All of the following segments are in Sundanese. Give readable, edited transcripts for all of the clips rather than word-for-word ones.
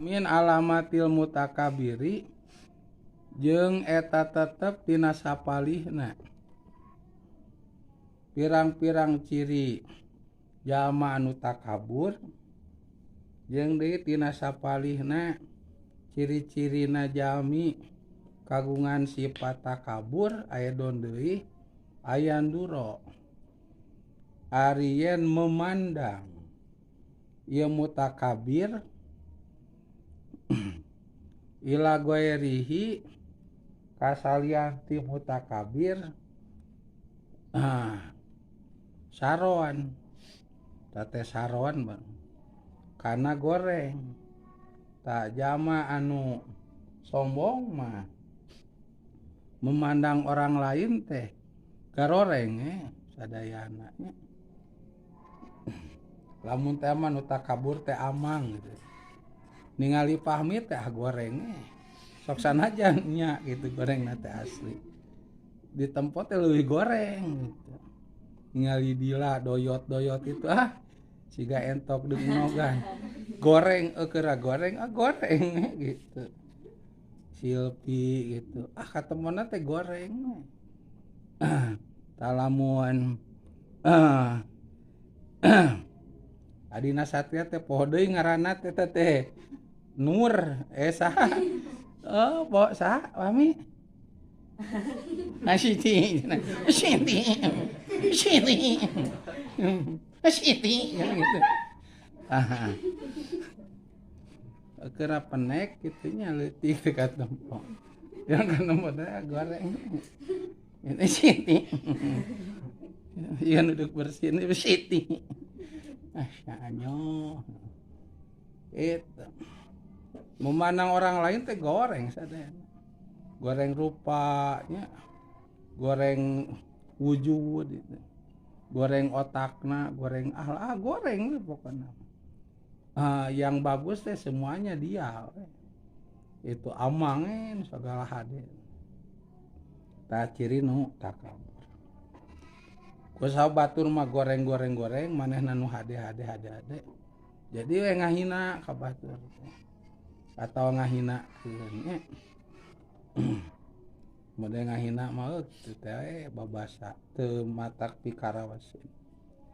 Min alamatil mutakabiri jeung eta tetep tina sapalihna pirang-pirang ciri jalma anu takabur jeung deui tina sapalihna ciri-cirina jalmi kagungan sifat takabur aya don deui aya nduro ari yen memandang ieu mutakabir ila goerihi kasalian ti mutakabir saron tate saron bang kana goreng tak jama anu sombong mah memandang orang lain teh garoreng sadayana nya. Lamun teh mah nu takabur teh amang gitu. Ningali Fahmi teh goreng sok sanajan nya gitu gorengna teh asli. Di tempat teh leuwih goreng gitu. Ningali Dila doyot-doyot itu ah siga entok deuk nogan. Goreng eukeura goreng ah goreng gitu. Silpi gitu. Ah katemona teh goreng. Talamun Adina Satria teh poho deui ngaranna teh teh Nur saha oh po saha Fahmi Siti Siti Siti Siti gitu. Ah keur penek kitu nya leutik teh katempo. Yang katempo teh goreng. Ini Siti. Ieu duduk bersih ini Siti. Asyanya. Itu. Memandang orang lain teh goreng sadayana. Goreng rupanya, goreng wujud gitu. Goreng otakna, goreng ah goreng pokoknya. Yang bagus teh semuanya dia. Itu amangin segala hade. Tah ciri nu takabur. Ku sabatur mah goreng-goreng-goreng manehna nu hade hade hade hade. Jadi we ngahina ka batur atau ngahina nya. Model ngahina mah kitu teh babasa teu matak pikarawaseun.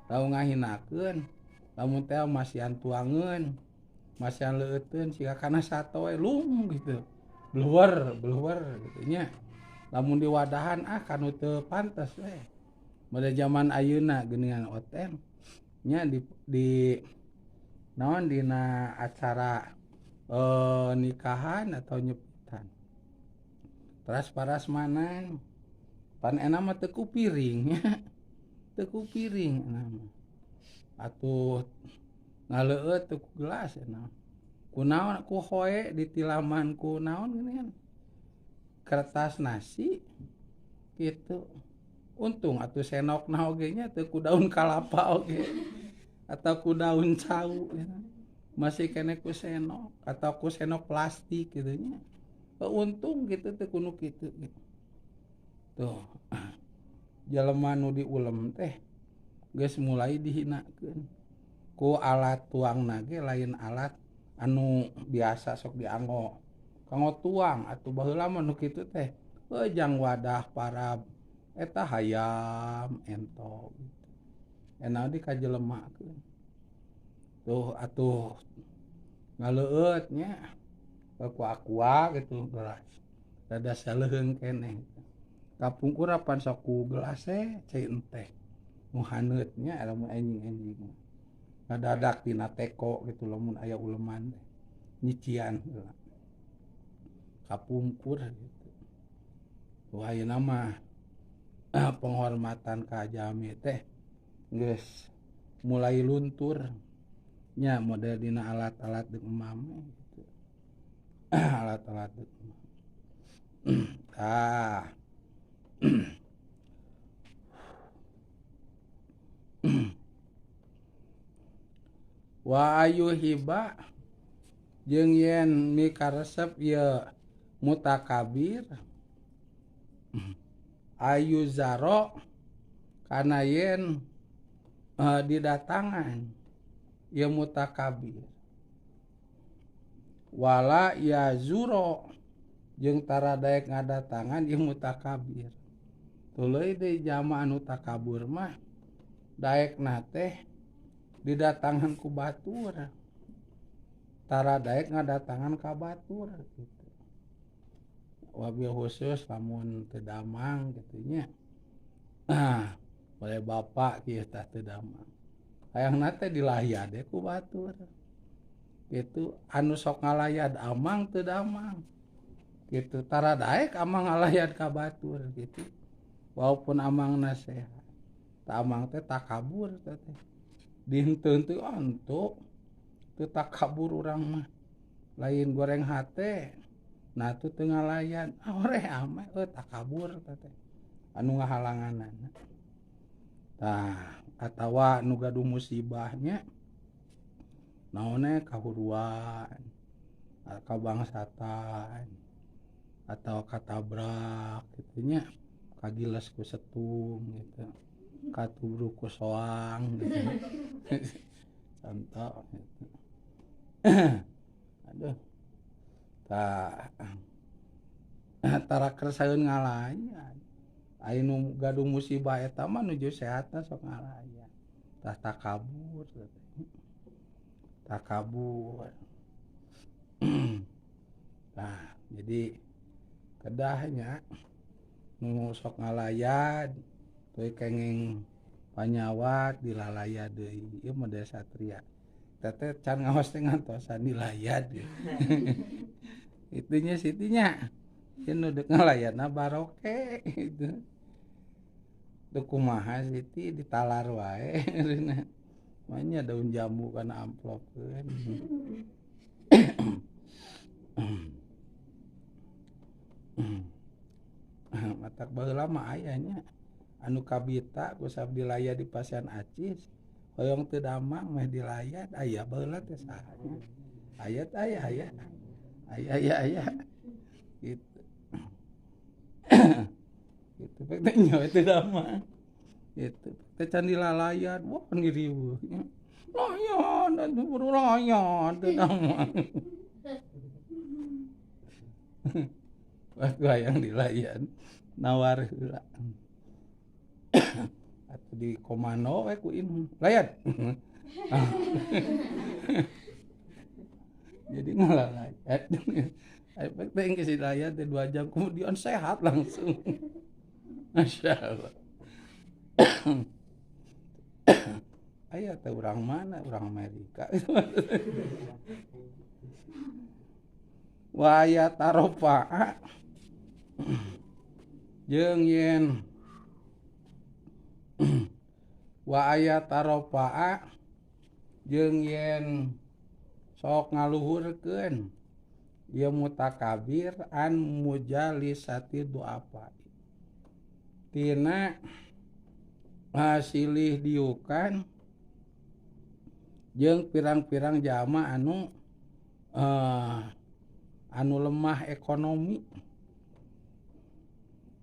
Lamun ngahinakeun lamun teh masihan tuangeun, masihan leueuteun siga kana sato we lung gitu. Bluwer, bluwer gitu nya. Lamun diwadahan ah kanu teu pantes we. Model zaman ayeuna geuningan oten nya di naon dina acara nikahan atau nyepitan. Teras parasmanan pan enak mah teu ku piring nya. Teu ku piring enak mah. Atuh ngaleueut teu ku gelas enak. Ku naon ku hoe ditilaman ku naon geuningan. Kertas nasi gitu. Untung atuh senokna oge nya teu ku daun kalapa oge atau ku daun cau gitu. Masih kene ku senok atau ku senok plastik gitu nya. Untung gitu teh kuno kitu gitu. Tuh. Jelema nu diulem teh geus mulai dihinakeun. Ku alat tuangna ge lain alat anu biasa sok dianggo. Kanggo tuang atuh baheula mah nu kitu teh jang wadah parab eta hayam entok gitu. Enak di kajelemakeun. Tuh atuh ngaleueut nya ku aqua gitu gelas. Rada saleuheung keneh. Kapungkur apan sok ku gelas teh cai enteh. Nu haneut nya lamun enjing-enjing. Ngadadak tina teko gitu lamun aya uleman teh. Nyician heula. Kapungkur gitu. Tuh ayeuna mah penghormatan ka jalmi teh geus mulai luntur nya model dina alat-alat deuk emam gitu. Alat-alat deuk emam. Tah. Wa ayuhiba jeung yen mikaresep ieu mutakabir ayuzaro kana yen didatangan ieu mutakabir. Wala yazuro jeung tara daek ngadatangan ieu mutakabir. Tuluy deui jalma anu takabur mah daekna teh didatangan ku batur. Tara daek ngadatangan ka batur gitu. Wabil khusus lamun teu damang kitu nya. Ah, oleh bapak kieu tah teu damang. Hayangna teh dilayad we ku batur. Gitu anu sok ngalayad amang teu damang. Gitu tara daek amang ngalayad ka batur gitu. Walaupun amangna sehat. Ta amang teh takabur teh. Dihenteu-henteu antuk teu takabur urang mah. Lain goreng hate. Nah teu teu ngalayan, ah oreh ameh euy takabur teh. Anu ngahalanganana. Tah atawa nu gaduh musibahnya naonnya kahuruan, kabangsatan atau katabrak gitu nya, kagiles ku setung gitu, katubruk ku soang gitu. Contoh gitu. Aduh. Tah tara kersaeun ngalayan. Aya nu gaduh musibah eta mah nuju sehatna sok ngalayan. Tah takabur takabur. Nah, jadi kedahnya nu sok ngalayan teu kenging panyawat dilalaya deui. Ieu model satria. Teteh can ngaos teh ngantosan dilayad. Itunya sitinya. Ieu nu deuk ngalayanna baroke gitu. Teu kumaha siti ditalar wae. Manya daun jambu kana amplopkeun. Matak baheula mah aya nya anu kabita ku sabdi laya di pasian acis hoyong teu damang meh dilayad aya baheula teh saha nya. Aya teh aya aya. Aya aya aya. Gitu. Gitu teh nya teu damang. Gitu. Teh can dilalayan wah ngiriweuh nya. Layan atuh buru layan teu damang. Waktu hayang dilayan nawar heula. Atuh di komando we ku inung layan. Jadi ngalalayat. Efek teh geus dilayan teh 2 jam kemudian sehat langsung. Masya Allah. Aya teh urang mana? Urang Amerika. Wa aya tarofa'a jeung yen wa aya tarofa'a jeung yen sok ngaluhurkeun ieu mutakabir an mujalisati du'afa tina silih diukan jeung pirang-pirang jalma anu anu lemah ekonomi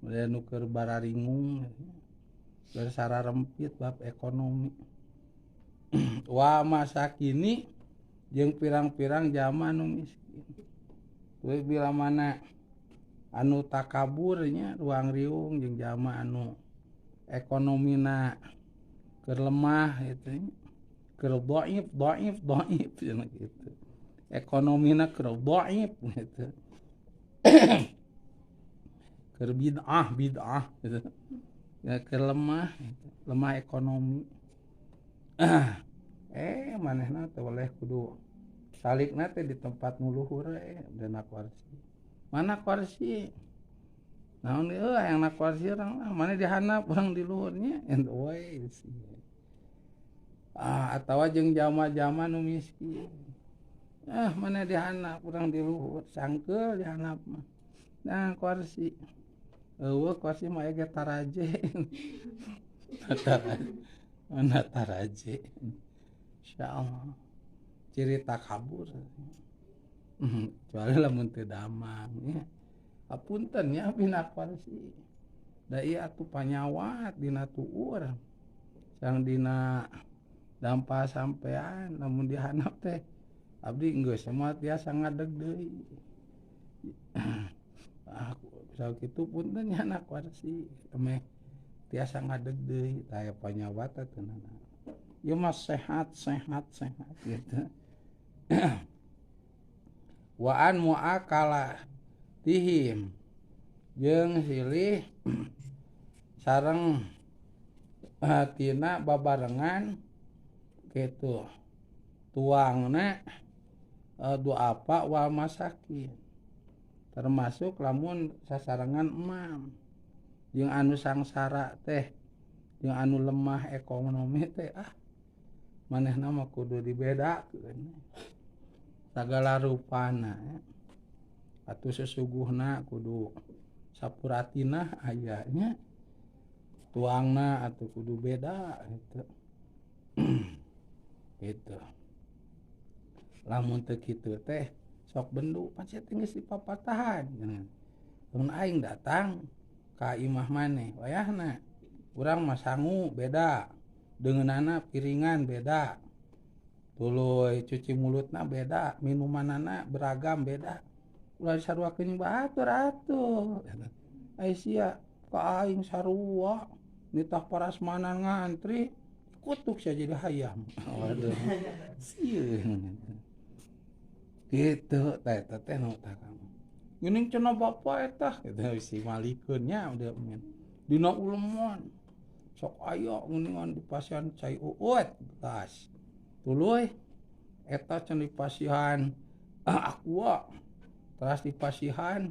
nu keur bararingung keur sararempit bab ekonomi wa masakini jeung pirang-pirang jalma anu miskin. Tuluy bila mana anu takaburnya ruang riung jeung jalma anu ekonomina keur lemah gitu nya. Keur dhaif dhaif dhaif cenah gitu. Ekonomina keur dhaif gitu. Keur bid'ah bid'ah gitu. Ya keur lemah gitu. Lemah ekonomi. Manehna teh boleh kudu salikna teh di tempat nu luhur dina kursi. Mana kursi? Naon ieu hayang na kursi urang lah, mana di handap urang di luhurnya ente we. Ah, atawa jeung jalma-jalma nu miskin. Ah, mana di handap urang di luhur, sangkeul di handap mah. Nah, kursi. Eueuh kursi mah aya ge taraje. Taraje. Mana taraje. Insyaallah. Ciri takabur. Kecuali lamun teu damang nya. Apunten nya bina kursi. Da ieu atuh panyawat dina tuur. Sang dina dampa sampean lamun dihandap teh Abdi geus moal tiasa ngadeg deui. Ah sakitu punten nya anak warsi meh tiasa ngadeg deui tah aya panyawat teh nanaon. Ieu mah sehat sehat sehat gitu. Wa an muakala tihim jeung silih sareng tina babarengan kitu tuangna du'afa wal masakin termasuk lamun sasarengan emam jeung anu sangsara teh jeung anu lemah ekonomi teh ah manehna mah kudu dibedakeun sagala rupana atuh sesuguhna kudu sapuratina aya nya tuangna atuh kudu beda gitu. Gitu lamun teu kitu teh sok bendu pan sia teh geus dipapatahan lamun aing datang ka imah maneh wayahna urang mah sangu beda deungeunana piringan beda tuluy cuci mulutna beda minumanana beragam beda ulah disaruakeun batur atuh ai sia ka aing sarua nitah parasmanan ngantri kutuk sia jadi hayam. Waduh sieun gitu tah eta teh nu tah geuning cenah bapa eta kitu si malikeun nya udah dina uleman sok aya geuningan di pasihan cai uut gas tuluy eta cenah dipasihan aqua teras dipasihan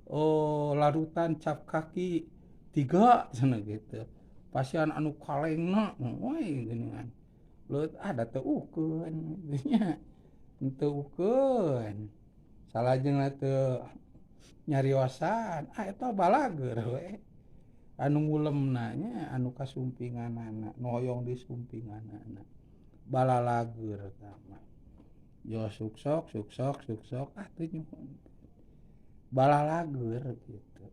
oh larutan cap kaki 3 cenah gitu pasihan anu kalengna we geuningan leut ada teu ukeun nya teu ukeun salajengna teu nyariosan ah eta balageur we anu ngulemna nya anu kasumpinganana nu hoyong disumpinganana balalageur tah mah yo suksok suksok suksok ah teu nyuhun balalageur gitu.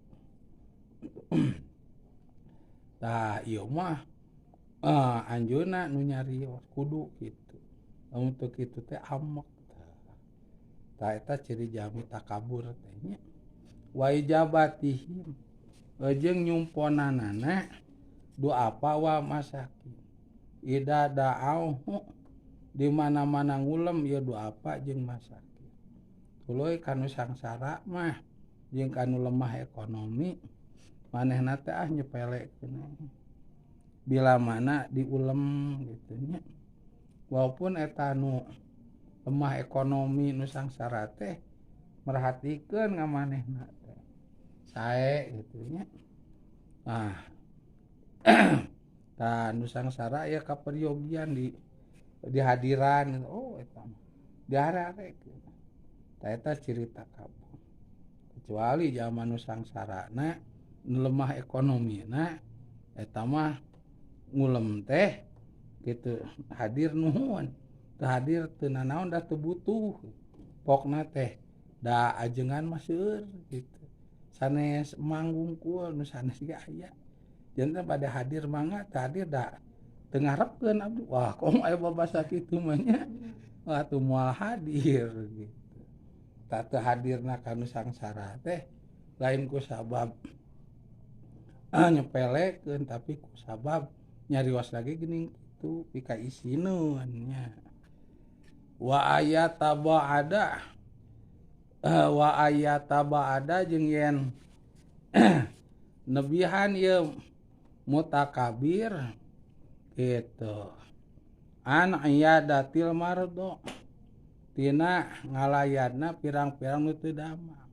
Tah ieu mah anjeunna nu nyarios kudu kitu lamun teu kitu teh amek. Tah eta ciri jami takabur teh nya wa ijabatihim jeung nyumponanana du'afa wa masakin ida da'auhu di mana-mana ngulem ieu du'afa jeung masakin tuluy kanu sangsara mah jeung kanu lemah ekonomi manehna teh ah nyepelekeun bila mana diulem gitu nya walaupun eta nu lemah ekonomi nu sangsara teh merhatikeun ka manehna teh sae gitu nya. Nah tah nu sangsara ya kaperyogian di dihadiran oh eta mah diharearekeun tah eta ciri takabur kecuali zaman nu sangsarana nu lemah ekonomina eta mah ngulem teh gitu hadir nuhun teu hadir teu nanaon da teu butuh pokna teh da ajengan mah seueur gitu sanes manggungkul nu sanes ge aya janten pada hadir mangga teu hadir da teu ngarepkeun abdi wah komo aya babasa kitu mah nya wah teu moal hadir gitu tah teu hadirna ka nu sangsara teh lain ku sabab nyepelekeun tapi ku sabab nyarios lagi geuning kitu pika isineun nya wa ayata ba'ada wa ayata ba'ada jeung yen nebihan ieu mutakabir gitu an iyadatil mardo tina ngalayadna pirang-pirang nu teu damang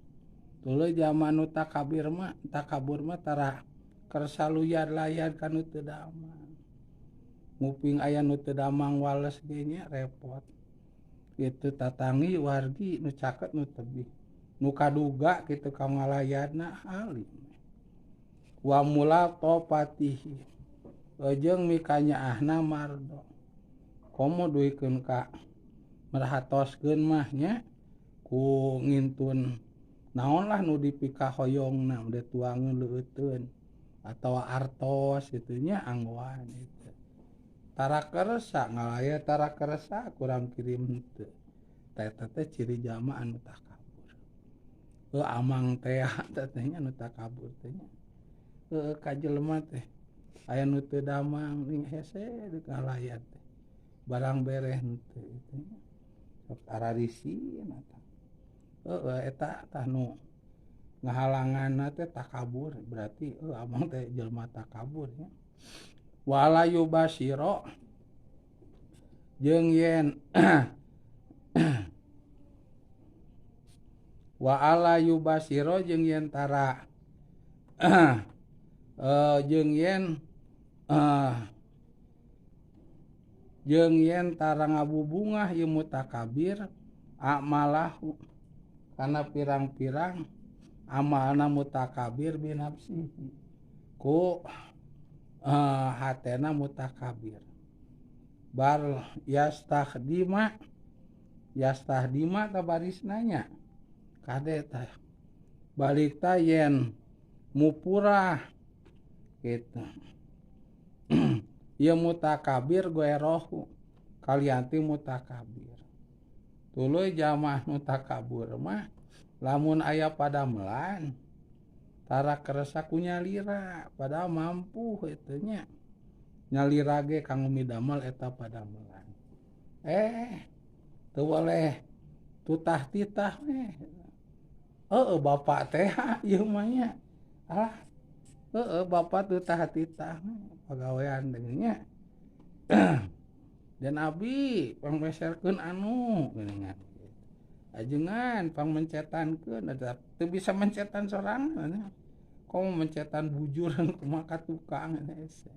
tuluy jaman nu takabir mah takabur mah tara kersa luyad-layad ka nu teu damang nguping aya nu teu damang wales ge nya repot gitu tatangi wargi nu caket nu tebih nu kaduga kitu ka ngalayadna alim wa mulatofatihi jeung mikanyaahna mardo komo duikeun ka merhatoskeun mah nya ku ngintun naon lah nu dipikahoyongna udah tuangeun leueuteun atawa artos kitu nya anggoan itu tara kersa ngalaya tara kersa kurang kirim henteu Eta teh ciri jalma anu takabur. Heuh amang teh teh nya anu takabur teh nya. Heuh ka jelema teh aya nu teu damang ning hese deuk ngalayan teh. Barang bereh henteu teh nya. Sok ararisin eta. Heueuh eta tah nu ngahalanganna teh takabur berarti heuh amang teh jelema takabur nya. Wala yubashiro jeung yen wa ala yubashiro jeung yen tara jeung yen tara ngabubungah ieu mutakabir amalahu kana pirang-pirang amalna mutakabir binafsihi ku hatena mutakabir bar yastakhdima yastahdima tabarisna nya kade tah balik ta yen mupurah gitu. Ieu mutakabir goerohu kalianti mutakabir tuluy jamaah mutakabur mah lamun aya padamelan tara keresa ku nyalira padahal mampu kitu nya nyalira ge kanggo midamel eta padamelan teu boleh tutah titah we heueuh bapak teh ieu mah nya alah heueuh bapak tutah titah pagawean teh nya dan abi pangmeserkeun anu geuningan ajengan pangmencetankeun eta teu bisa mencetan sorangan komo mencetan bujur kumaha ka tukang hese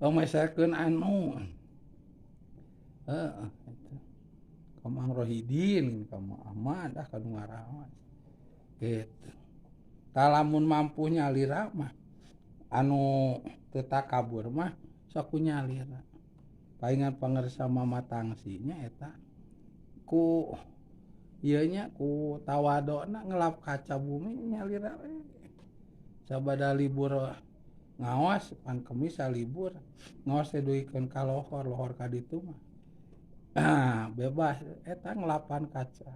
pangmeserkeun anu heueuh eta ka Mang Rohidin ka Mang Ahmad ah ka nu ngaraos kitu tah lamun mampu nyalira mah anu teu takabur mah sok ku nyalira paingan pangersa mamatangsinya eta ku ieu nya ku tawadona ngelap kaca bumi nyalira we sabada libur ngaos pan kemis libur ngaos teh duikeun ka lohor lohor ka ditu mah bebas eta ngelapan kaca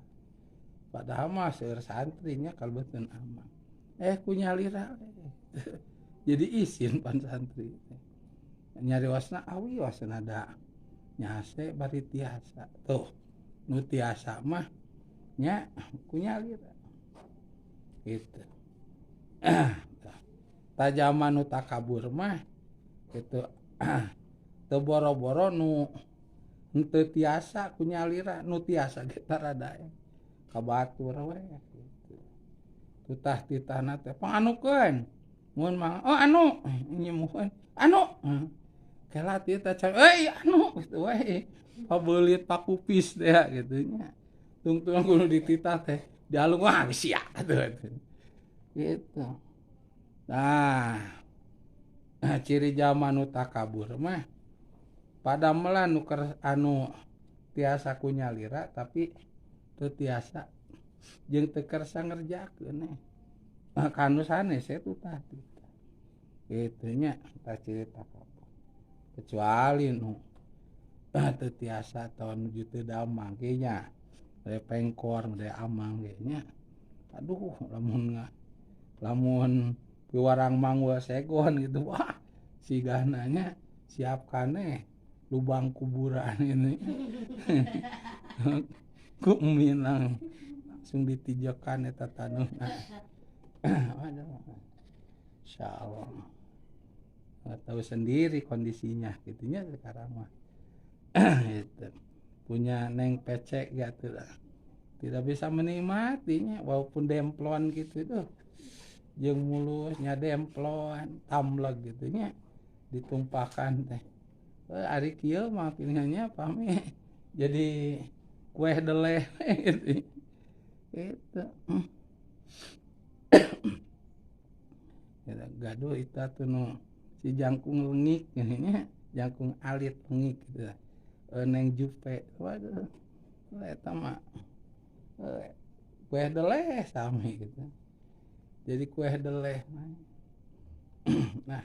padahal mah seueur santri nya kalebetkeun amang ku nyalira jadi isin pan santri nyariosna awios da nyase bari tiasa tuh nu tiasa mah nya ku nyalira gitu. Tajaman nu takabur mah gitu teu boro-boro nu henteu tiasa ku nyalira nu tiasa ge tarada ka batur we gitu. Tutah titahna teh panganukeun mun mah oh anu nyemuheun anu kela titah euy anu kitu we pabeulit pakupis teh kitu nya tungtung kudu dititah teh dialung wah sia atuh gitu. Nah ciri jalma nu takabur mah padamelan nu anu tiasa ku nyalira tapi teu tiasa jeung teu kersa ngerjakeun kanu sanes tutah titah kitu nya tah ciri takabur kecuali nu teu tiasa atawa nuju teu damang ge nya pengkor made amang ge nya aduh lamun piwarang manggul segon gitu wah sigana nya siapkan lubang kuburan ini ku minang langsung ditijekan eta taneuhna. Aduh insyaallah nggak tahu sendiri kondisinya gitunya sekarang mah gitu. Punya neng pecek gitu lah tidak bisa menikmatinya walaupun demplon gitu tuh jeung mulusnya demplon tamleg gitu nya ditumpahkan teh ari kieu mah pilihannya pami jadi kue deleh gitu gitu gaduh itu atuh nu si jangkung lengik nya jangkung alit lengik gitu neng jupe waduh eta mah kue deleh sami gitu jadi kue deleh. Nah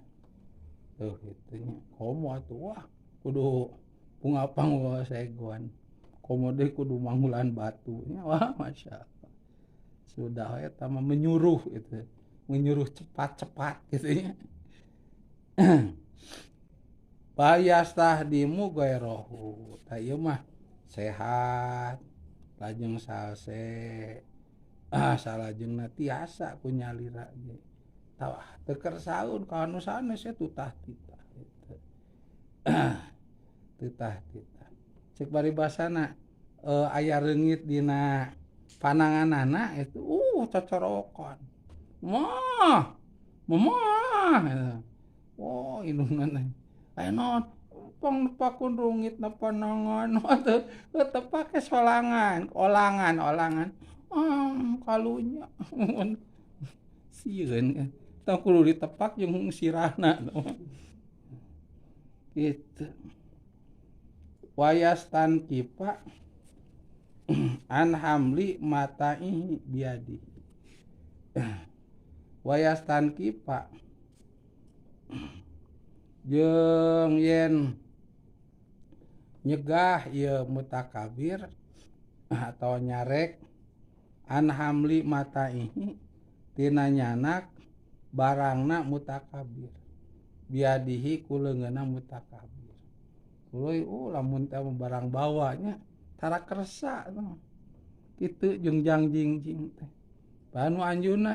tuh gitu nya komo atuh wah kudu pungapang segon Komo deui kudu manggulan batu nya. Wah, masya Allah. Sudah eta mah menyuruh gitu. Menyuruh cepat-cepat gitu nya. Bayastahdimu gairahu. Tah ieu mah sehat lajeng salse. Ah, salajengna tiasa ku nyalira ge. Tah teu kersaeun ka anu sanes ya tutah titah gitu. Tutah titah. Cek paribasana aya reungit dina pananganana itu cocorokan. Mah, mamah. Oh, indungna teh. Aya naon? Pang nepakun rungit na panangan. Teu teu pake solangan, olangan. Kalunya. Sieun. Tah kudu ditepak jeung sirahna. Gitu. Wayastan kipa an hamli mataihi biadi. Wayastan kipa jeung yen nyegah ieu mutakabir atau nyarek an hamli mataihi tina nyanak barangna mutakabir biadihi ku leungeunna mutakabir. Tuluy lamun teh barang bawanya tara kersa kitu jeung jang jingjing teh. Banu anjeunna